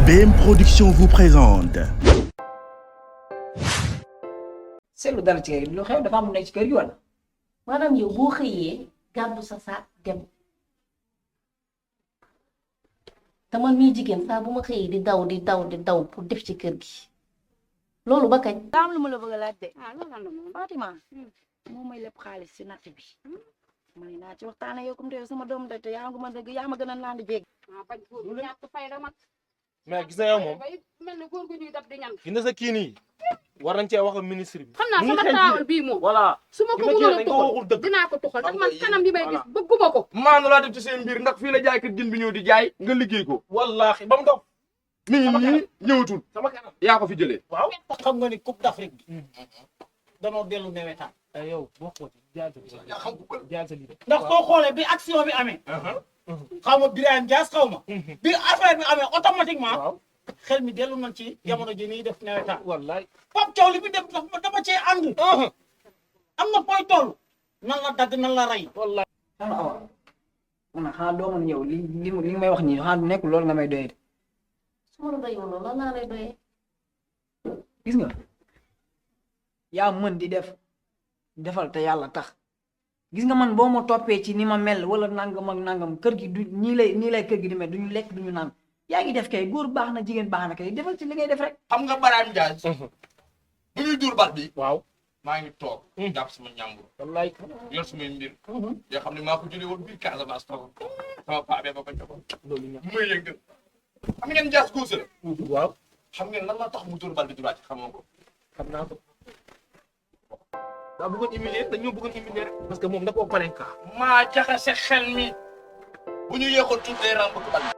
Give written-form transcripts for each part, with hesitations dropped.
BM Production vous présente. seetlu dara ci kër gi lu xew dafa am lu nekk ci kër gi wala. maanaam yow boo xëyee gàddu sa saak dem te man mii jigéen saa bu ma xëyee di daw pour def ci kër gi loolu ba kañ. daa am lu ma la bëgg a laaj de. loolu la moom Fatima moom may lépp xaalis si natt bi ma ne naa ci waxtaan ak yow comme te sama doom te yaa ma gën a naan di jéeg. bañ góor gu ñàkk fayda mag. mais gis na yow moom bay mel ne góor gu ñuy dab di ñan. gis na sa kii nii war nañ cee wax ak ministre bi. xam naa sama taawal bii moom. voilà su ma ko mënoon a tuxal dinaa ko tuxal ndax man kanam bi may gis bëgguma ko. maanu laa def ci seen mbir ndax fii la jaay kat jën bi ñëw di jaay nga liggéey ko. wallaahi ba mu dox. mi ngi nii ñëwatul. sama kanam yaa ko fi jëlee. waaw. xam nga ni Coupe d'Afrique bi danoo dellu nawetaan yow boo xoolee jaay sa lii ndax soo xoolee bi action bi amee xaw ma Birame Dias xaw ma bi affaire bi amee automatiquement waaw xel mi dellu nañ ci jamono ji nii def nawetaan wallaay. Pape Thiaw li bi dem dama cee ànd am na fooy toll nan la dagg nan la rey wallaay. xanaa awa man xanaa doo mën ñëw li nga may wax nii xanaa du nekk loolu nga may doyee de. su ma la doyoo loolu lan laa lay doyee. gis nga yaa mën di defal te yàlla tax gis nga man boo ma toppee ci ni ma mel wala nangam ak nangam kër gi du nii lay kër gi di mel duñu lekk duñu naan yaa ngi def kay góor baax na jigéen baax na kay defal ci li ngay def rek. xam nga Birame Dias. bu ñuy duur bal bi. waaw. maa ngi toog. jàpp sama ñàmbur. wallaay. yor sumay mbir. yoo xam ne maa ko jëlee woon biir Casamance toog sama paa bee ba ko joxoon. loolu ñaar muy yëngal. xam ngeen Dias góose la. waaw. xam ngeen lan la tax mu dóor bal bi di wàcc xamoo ko. xam naa ko. daa bëggoon humilier dañoo bëggoon humilier rek. parce que moom da koo pare ka. maa jaxase xel mi. bu ñu yéexoon tuuti day ràmb ko bal bi.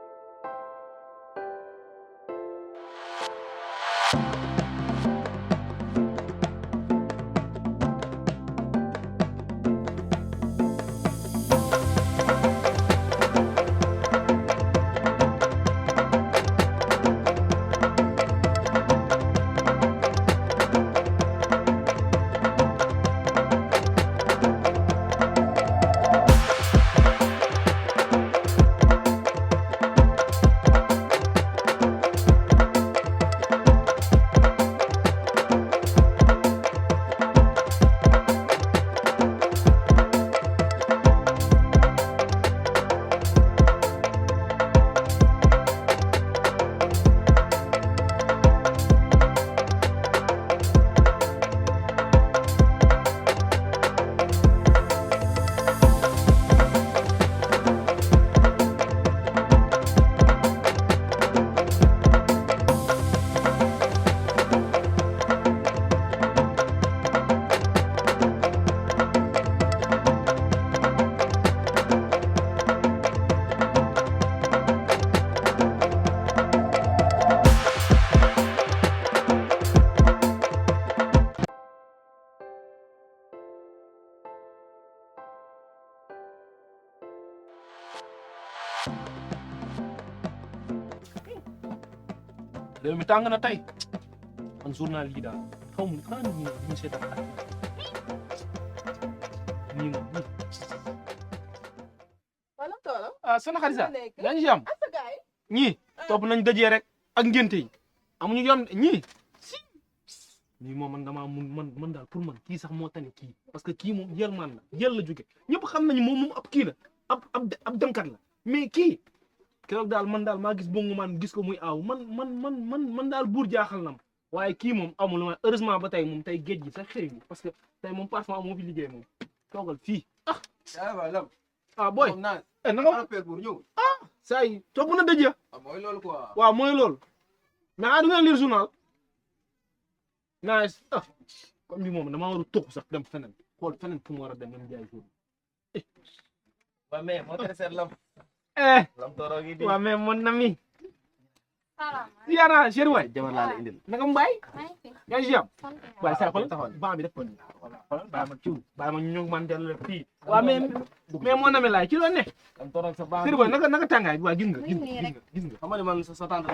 réew mi tàng na tey man journal yi daal xaw ma xanaa nit ñi ñu seetaan ak nii moom nii. wala toolam. sana xarit sax yaa ngi si am ñii topp nañ dajee rek ak ngénte yi amuñu yoon ñii ñii moom man damaa man daal pour man kii sax moo tane kii parce que kii moom yël man la yël la jóge ñëpp xam nañu moom ab kii la ab demkat la mais kii keroog daal man daal maa gis bongu man gis ko muy aaw man daal buur jaaxal na ma waaye kii moom amul ma heureusement ba tey moom tey géej gi sax xëy na parce que tey moom parfois moo fi liggéey moom toogal fii booy na nga saa yi topp na dëj mooy loolu quoi. waaw mooy loolu mais du ngeen lire journal nice comme bi moom damaa war a toxu sax dem feneen xool feneen fu mu war a dem jaay jour waaw mais moo tere seen lam. lam tooroo gi di. waaw mais mon ami salaamaaleykum. Diana chéri waay jabar laa la indil. naka mbaay yaa ngi si jàmm sant yàlla. waaye saa xool baa bi def ko nii xoolal bàyyi ma ciw bàyyi ma ñu man dellu fii waaw mais mon ami laay ci loolu ne lam tooroo sa baa. chéri waay naka tàngaay bi waa gis nga gis nga xam nga man sa tante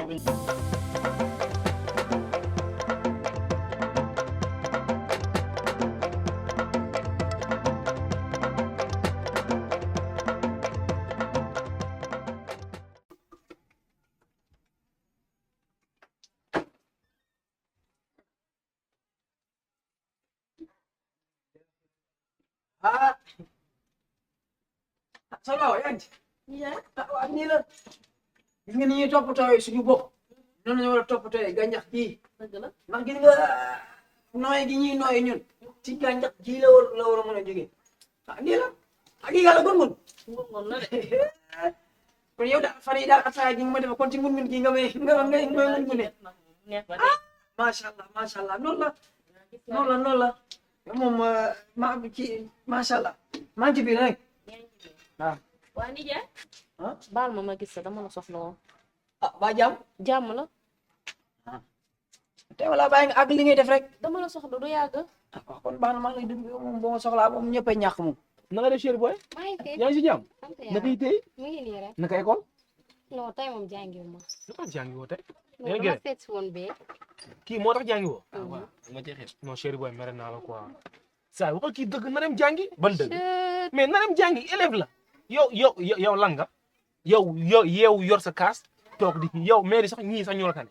soxna Awa yaa ngi ci. waaw nii la. gis nga ni ñuy toppatoo suñu bopp. noonu la ñu war a toppatoo gàncax gii. dëgg la ndax gis nga nooy gi ñuy nooy ñun. ci gàncax gii la war a mën a jógee. ah nii la. ak yi yàlla gun-gun. gun-gun la de. kon yow daal fan yii daal ataaya gi nga ma defee kon ci gun-gun gi nga may gun-gune. neex ba de. macha allah noonu la. moom macha allah maa ngi ci biir rek. waaw. waa nijaay. ah baal ma gis sa dama la soxla woon. ba jàmm. jàmm la. te wala bàyyi nga ak li ngay def rek. dama la soxla du yàgg. waaw kon baax na maa ngi lay déglu moom boo ma soxlaa moom ñëpp a ñàkk moom. na nga def chéri boy maa ngi fi. yaa ngi si jàmm sant naka yàlla yi tey mi ngi nii rek. naka école non tey moom jàngiwu ma. lu tax jàngi woo tey non Yaa ngi dama gërëm. seet si woon bee. kii moo tax jàngi woo Mhm. nga jeexee non chéri boy mere naa la quoi saa waxal kii dëgg na dem jàngi ban dëgg Chut. mais na dem jàngi élève la yow lan nga yow yor sa kaas toog di yow mairie sax ñii sax ñu la tane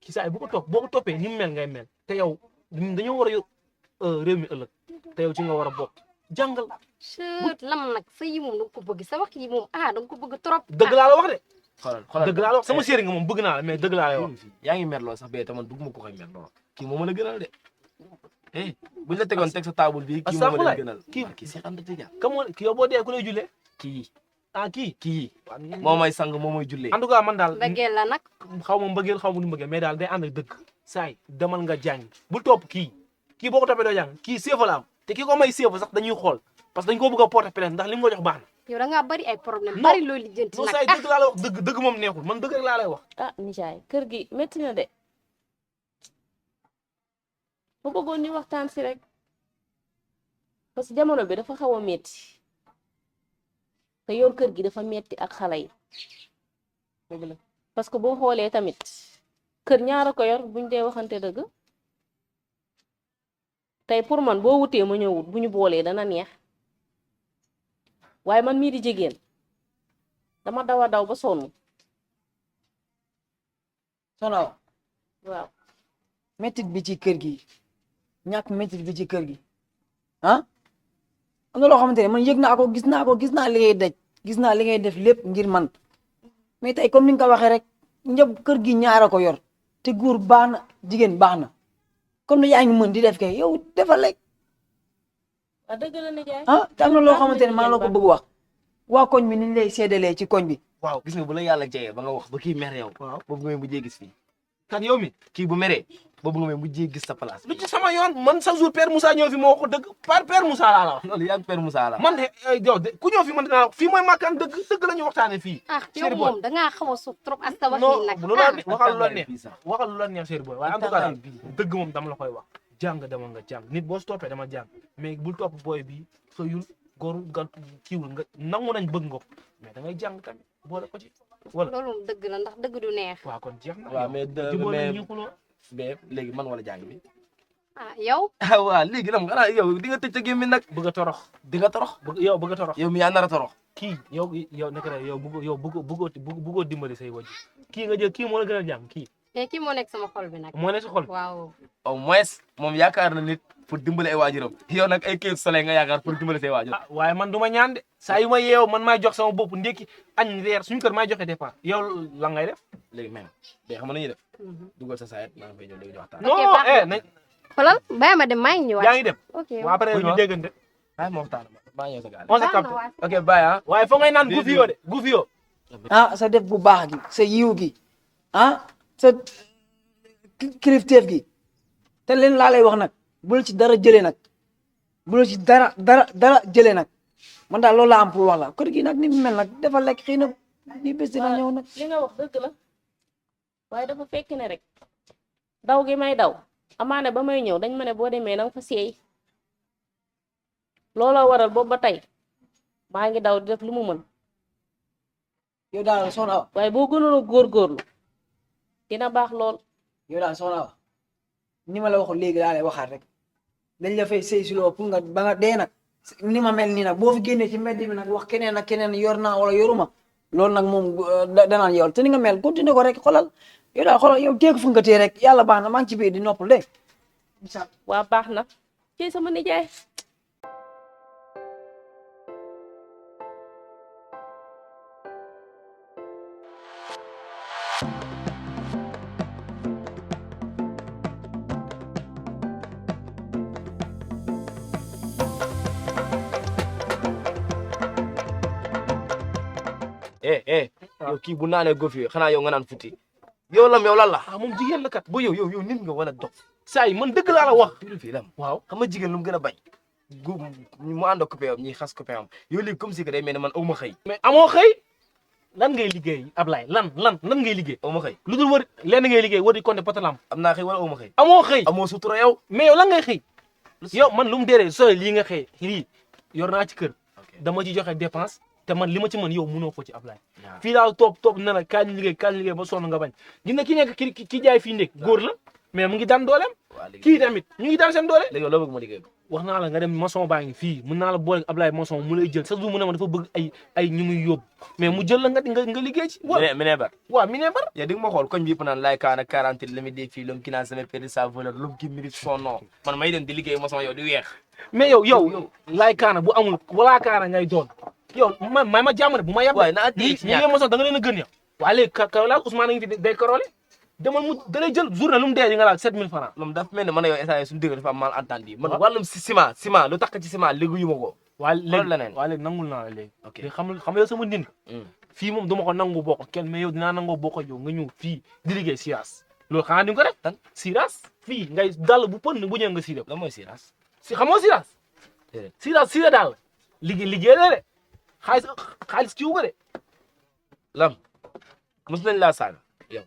ki saa bu ko toog boo ko toppee ni mu mel ngay mel te yow dañoo war a yor réew mi ëllëg te yow ci nga war a bokk jàngal Chut lam nag sa yi moom da nga ko bëgg sa wax yi moom da nga ko bëgg trop. dëgg laa la wax de xoolal dëgg laa la wax sama séeri nga moom bëgg naa la mais dëgg laa lay wax yaa ngi merloo sax bee te man bëgguma ko koy merloo kii moo ma la gënal de buñ la tegoon teg sa table bi kii moo ma la gënal kii Cheikh Anta Tidiane kam moo ki yow boo dee ku lay jullee kii kii moo may sang moo may jullee en tout cas man daal bëggeel la nag. xaw ma mbëggeel xaw ma du mbëggeel mais daal day ànd ak dëgg saay demal nga jàng bul topp kii boo ko toppee doo jàng kii séefa la am te kii ko may séefa sax dañuy xool parce que dañ ko bëgg a porter plainte ndax li mu ko jox baax na yow da ngaa bari ay problème Non. bari loolu lijjanti non nag. saay dëgg laa la wax dëgg moom neexul man dëgg rek laa lay wax ah nijaay kër gi métti na de. bu bëggoon ñu waxtaan si rek. parce que jamono bi dafa xaw a métti. te yor kër gi dafa metti ak xale yi. dëgg la parce que boo xoolee tamit. kër ñaara ko yor buñ dee waxante dëgg. tey pour man boo wutee ma ñëwut bu ñu boolee dana neex. waaye man mii di jigéen. dama daw a daw ba sonn. soxna Awa waaw. métit bi ci kër gi ñàkk métit bi ci kër gi ah am na loo xamante ne man yëg naa ko gis naa li ngay daj gis naa li ngay def lépp ngir man mais tey comme ni nga ko waxee rek ñëpp kër gi ñaara ko yor te góor baax na jigéen baax na comme ni yaa ngi mën di def kay yow defal rek ah dëgg la nijaay. ah te am na loo xamante ne maa la ko bëgg wax waa koñ bi niñ lay séddalee ci koñ bi. waaw gis nga bu la yàlla jeyee ba nga wax ba kii mer yow boobu nga may mujjee gis fii kan yow mi kii bu meree boobu nga may mujjee gis sa place lu ci sama yoon man chaque jour père Moussa ñëw fi moo ko dëgg par père Moussa laa la wax loolu yaa ngi Père Moussa la man de yow de ku ñëw fi man dinaa fii mooy makkaan dëgg la ñu waxtaane fii ah yow Chéri boy. moom da ngaa xaw a suuf trop ak sa wax non yi nag. lu la ah waxal lu la neex fii sax waxal lu la neex Chéri boy waaye en tout cas daal dëgg moom dama la koy wax jàng dama nga jàng nit boo si toppee dama jàng mais bul topp booy bi xëyul góoru gant kiiwul nga nangu nañ bëgg nga ko mais da ngay jàng tamit boole ko ci wala loolu moom dëgg la ndax dëgg du neex. waaw kon jeex na waaw mais jubóo nañ mais ñu xuloo mais léegi man wala jàng bi ah yow. ah waaw léegi nag xanaa yow di nga tëj sa gémmiñ nag bëgg a torox di nga torox yow bëgg a torox yow mi yaa nar a torox kii yow nekk rek yow bëggoo dimbali say wajur kii nga jël kii moo la gën a jàng kii mais kii moo nekk sama xol bi nag. moo ne si xol waaw. au moins moom yaakaar na nit pour dimbali ay waajuram yow nag ay kayit soleil nga yaakaar pour dimbali say waajur ah waaye man du ma ñaan de saa yu ma yeew man maay jox sama bopp ndékki añ reer suñu kër maay joxe dépense yow la ngay def léegi même day xam nga nañuy def dugal sa saayet maa ngi fay ñëw léegi ñu waxtaan non baax na. nañ xoolal bàyyi ma dem maa ngi ñëwaat. yaa ngi dem ok waa après Oui, ñu ma. déggante bàyyi ma waxtaan maa ngi ñëw sa gaal on se baax na capte waay. ok bàyyi ah waaye foo ngay naan gufiyo de gufiyo ah sa def bu baax gi sa yiw gi ah sa kilifteef gi te leen laa lay wax nag bu la ci dara jëlee nag bu la ci dara jëlee nag man daal loolu laa am pour wax la kër gi nag ni mu mel nag dafa lekk xëy na ni bés dina ñëw nag. li nga wax dëgg la waaye dafa fekk ne rek daw gi may daw amaane ba may ñëw dañ ma ne boo demee nanga fa seey looloo waral boobu ba tey maa ngi daw di def lu mu mën yow daal soxna Awa waaye boo gënoon a góorgóorlu dina baax lool. yow daal soxna Awa ni ma la waxoon léegi daa lay waxaat rek dañ la fay sëy si loo pour nga ba nga dee nag ni ma mel nii nag boo fi génnee ci mbedd mi nag wax keneen ak keneen yor naa wala yoruma loolu nag moom danaan yow te ni nga mel continué ko rek xoolal yow daal xoolal yow teeku fu nga tee rek yàlla baax na maa ngi ci biir di noppal dégg nga. waa baax na ci sama nijaay yow kii bu naanee gofi xanaa yow nga naan futi yow lam yow lan la ah moom jigéen la kat bu yow nit nga wala dof saa yi man dëgg laa la wax fii lam waaw xam nga jigéen lu mu gën a bañ gu mu ànd ak copain am ñuy xas copain am yow léegi comme si que day mel ne man aw ma xëy mais amoo xëy lan ngay liggéey Ablaye lan ngay liggéey aw ma xëy lu dul wër lenn ngay liggéey wër di compter patalam am naa xëy wala aw ma xëy amoo xëy amoo sutura yow mais yow lan ngay xëy yow man lu mu déedee sooy lii nga xëy lii yor naa ci kër dama ci joxe dépense te man li ma ci mën yow mënoo ko ci Ablaye fii daal topp na la kañ liggéey ba sonn nga bañ gis nga ki nekk ki jaay fii ndékk góor la mais mu ngi daan dooleem kii tamit ñu ngi daan seen doole léegi yow loo bëgg ma liggéey wax naa la nga dem maçon baa ngi fii mën naa la boole Ablaye maçon mu lay jël chaque jour mu ne ma dafa bëgg ay ñu muy yóbbu mais mu jël la nga liggéey ci Minébar waaw Minébar yow di nga ma xool koñ bi yëpp naan laay kaana 40 la mi dee fii l'homme qui n'a jamais perdu sa valeur l'homme qui mérite son nom man may dem di liggéey maçon yow di weex mais yow laay kaana bu amul walaa kaana ngay doon yow man may ma jàmm bu ma yab waaye naa tey ci ñaar maçon da nga leen a gën yow waa léegi Kaolack Ousmane a ngi fi day karole demal mu da lay jël journée lu mu dee di nga laal 7000 francs moom dafa mel ne man yow instant suñu dëgg dafa am mal entendu man wàllum si ciment lu tax ci ciment léegi yu ma ko waa léegi leneen waa léegi nangul naa la léegi ok xam nga yow sama ndin fii moom duma ko nangu bokk kenn mais yow dinaa nangoo bokk yow nga ñëw fii di liggéey siras loolu xanaa di nga ko def tan siras fii ngay dal bu pën bu ñëw nga si def lan mooy siras si xamoo siras siras daal liggéey la de xaalis kiiwu ko de lam mos nañ laa saaga yow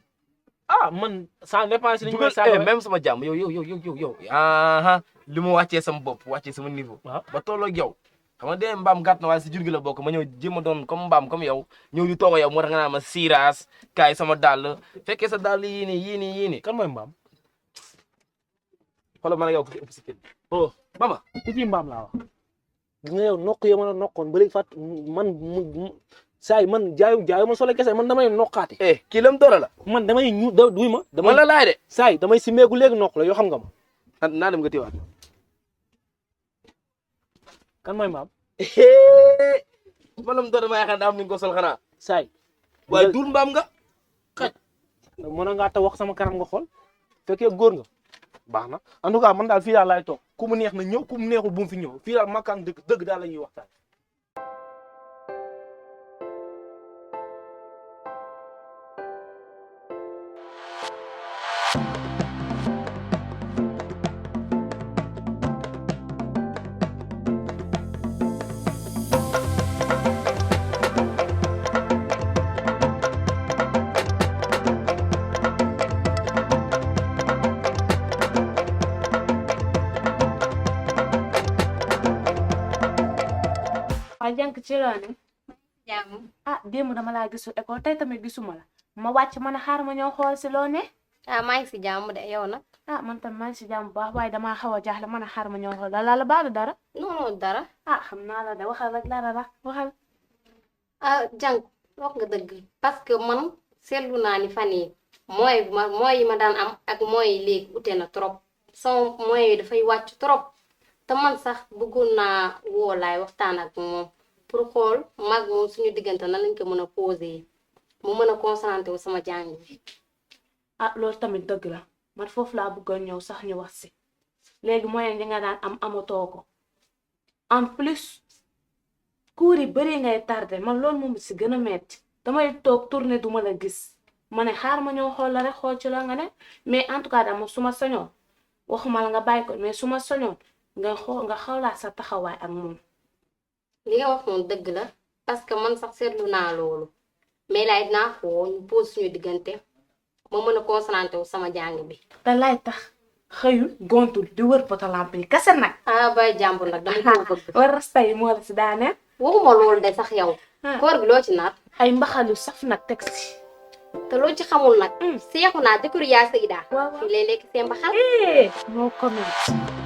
ah man sans dépense li ñu koy saaga même sama jàmm yow li ma wàccee sama bopp wàccee sama niveau ba tolloo ak yow xam nga dee mbaam gàtt na waaye si jur gi la bokk ma ñëw jéem a doon comme mbaam comme yow ñëw di toog yow moo tax nga naan ma siiraas kaay sama dàll fekkee sa dàll yii nii kan mooy mbaam xoolal man ak yow ku ci ëpp si kër oh mama ku ci mbaam laa wax gis nga yow nokk yow ma nokkoon ba léegi fàtt man saa yi man jaayu ma solo kese man damay nokkaati kii lam doora la man damay ñu duy ma man la laay de saa yi damay simeeku léegi nokk la yoo xam nga ma naa dem nga téewaat kan mooy maam maanaam doora ma yaakaar daa am ni nga ko sol xanaa saa yi waaye duul mbaam nga xaj mën ngaa ta wax sama kanam nga xool fekkee góor nga baax na en tout cas man daal fii daal laay toog ku mu neex na ñëw ku mu neexul bu mu fi ñëw fii daal makkaan dëgg daal la ñuy waxtaan waa jànk ci loone jàmm ah démb dama laa gisul école tey tamit gisuma la ma wàcc mën a xaar ma ñëw xool si loo ne ah maa ngi si jàmm de yow nag ah man tam maa ngi si jàmm bu baax waaye damaa xaw a jaaxle mën a xaar ma ñëw xool la baadu dara non dara ah xam naa la de waxal rek dara la waxal ah jàng wax nga dëgg parce que man seetlu naa ni fan yi mooy yi ma daan am ak mooy léegi ute na trop sama mooy yi dafay wàcc trop te man sax bëggoon naa woo laay waxtaan ak moom pour xool mag moom suñu diggante nan lañ ko mën a posé mu mën a concentré wu sama jàng bi ah loolu tamit dëgg la man foofu laa bëggoon ñëw sax ñu wax si léegi moyen yi nga daan am amatoo ko en plus cours yi bëri ngay tardé man loolu moom si gën a metti damay toog tourné duma la gis ma ne xaar ma ñëw xool la rek xool ci la nga ne mais en tout cas dama su ma soñoon waxuma la nga bàyyi ko mais su ma soñoon nga xoolaat sa taxawaay ak moom li nga wax noonu dëgg la parce que man sax seetlu naa loolu mais laay dinaa xoo ñu pose suñu diggante ma mën a concentré wu sama jàng bi te lay tax xëyul gontul di wër poto lampe yi kase nag ah bay jàmbur nag dama ko bëgg war rasta yi moo la si daaneel waxuma loolu de sax yow koor gi loo ci naat ay mbaxal yu saf nag teg si te loo ci xamul nag seexu naa jëkkëru yaa Seyda waaw fii lay lekk seen mbaxal no comment